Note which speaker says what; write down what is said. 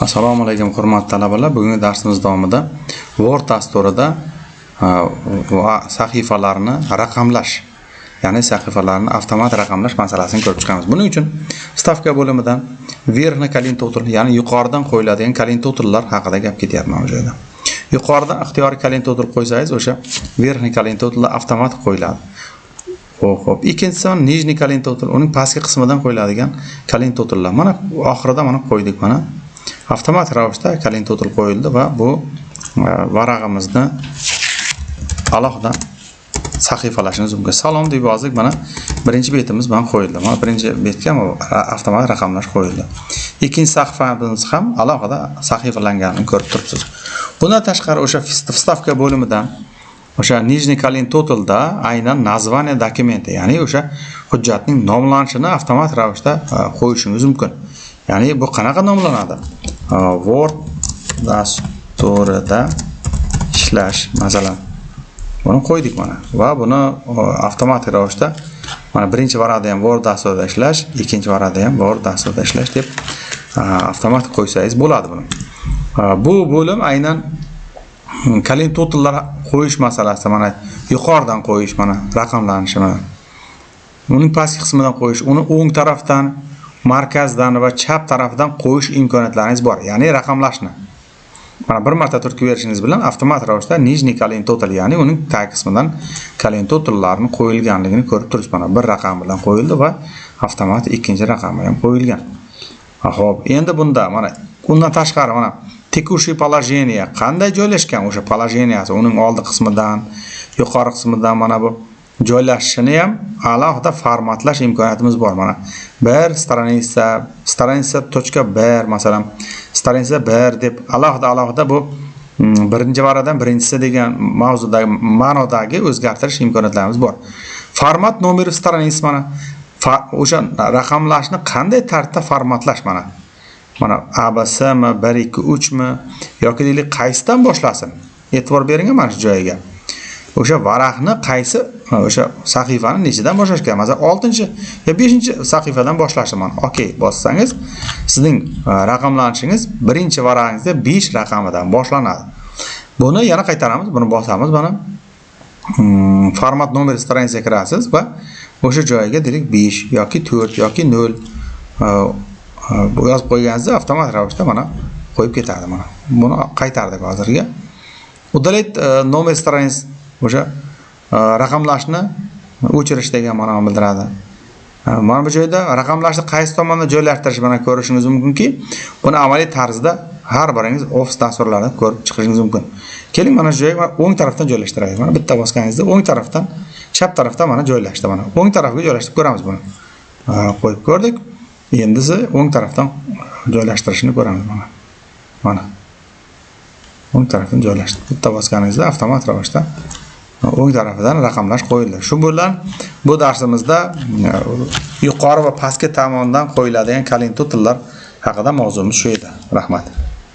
Speaker 1: Assalomu alaykum, hurmatli talabalar. Bugungi darsimiz davomida Word dasturida va sahifalarni raqamlash, ya'ni sahifalarni avtomat raqamlash masalasini ko'rib chiqamiz. Buning uchun вставка bo'limidan верхний колонтитул, ya'ni yuqoridan qo'yiladigan колонтитул lar haqida gap ketyapti mana bu joyda. Yuqoridan ixtiyoriy колонтитул qo'ysangiz, o'sha верхний колонтитул lar avtomat qo'yiladi. Xo'p. Ikkinchisi нижний колонтитул, uning pastki qismidan qo'yiladigan колонтитул lar. Mana oxirida mana qo'ydik mana. Avtomat ravishda колонтитул qo'yildi va bu varag'imizni alohida sahifalashimiz mumkin. Salom deb yozdik, mana birinchi betimiz mana qo'yildi. Mana birinchi betga avtomat raqamlash qo'yildi. Ikkinchi sahifamiz ham alohida sahifalanganini ko'rib turibsiz. Bundan tashqari o'sha вставка bo'limidan o'sha нижний колонтитул da aynan название документа, ya'ni o'sha hujjatning nomlanishini avtomat ravishda qo'yishingiz mumkin. Ya'ni bu qanaqa nomlanadi? Word dasturida ishlash masalan. Buni qo'ydik mana va buni avtomatik ravishda mana birinchi varaqda ham Word dasturida ishlash, ikkinchi varaqda ham Word dasturida ishlash deb avtomatik qo'ysangiz bo'ladi buni. Bu bo'lim aynan колонтитул lar qo'yish masalasi, mana yuqoridan qo'yish, mana raqamlanishi mana. Uning pastki qismidan qo'yish, uni o'ng tarafdan, markazdan va chap tarafdan qo'yish imkoniyatlaringiz bor, ya'ni raqamlashni. Mana bir marta turtki berishingiz bilan avtomat ravishda нижний колонтитул, ya'ni uning tag qismidan колонтитул larni qo'yilganligini ko'rib turibsiz. Mana bir raqam bilan qo'yildi va avtomat ikkinchi raqami ham qo'yilgan. Xo'p, endi bunda mana undan tashqari mana текущий положение qanday joylashgan, o'sha положение si uning oldi qismidan, yuqori qismidan mana bu joylashishini ham alohida formatlash imkoniyatimiz bor. Mana bir страница, страница точка bir, masalan, страница bir deb alohida alohida bu birinchi varaqdan birinchisi degan mavzudagi ma'nodagi o'zgartirish imkoniyatlarimiz bor. Формат номер страниц, mana o'sha raqamlashni qanday tartibda formatlash mana. Mana ABCmi, 1 2 3 mi yoki deylik qaysidan boshlasin? E'tibor bering mana shu joyiga. O'sha varaqni qaysi o'sha sahifani nechidan boshlash kerak? Masalan, 6 yo 5 sahifadan boshlashni mana OK bossangiz, sizning raqamlanishingiz birinchi varag'ingizda 5 raqamidan boshlanadi. Buni yana qaytaramiz, buni bosamiz mana. Формат номер страница kirasiz va o'sha joyiga deylik 5 yoki 4 yoki 0 bu yozib qo'yganingizda avtomat ravishda mana qo'yib ketadi mana. Buni qaytardik hozirga. Удалить номер страниц, o'sha raqamlashni o'chirish degan ma'noni bildiradi. Mana bu joyda raqamlashni qaysi tomonda joylashtirish mana ko'rishingiz mumkinki, buni amaliy tarzda har biringiz Office dasturlarida ko'rib chiqishingiz mumkin. Keling, mana shu joyga o'ng tarafdan joylashtiraylik. Mana bitta bosganingizda o'ng tarafdan, chap tarafdan mana joylashdi mana. O'ng tarafga joylashtirib ko'ramiz buni. Qo'yib ko'rdik. Endisi o'ng tarafdan joylashtirishini ko'ramiz mana. Mana. O'ng tarafdan joylashdi. Bitta bosganingizda avtomat ravishda o'ng tarafidan raqamlash qo'yildi. Shu bilan bu darsimizda yuqori va pastki tomondan qo'yiladigan колонтитул lar haqida mavzumiz shu edi. Rahmat.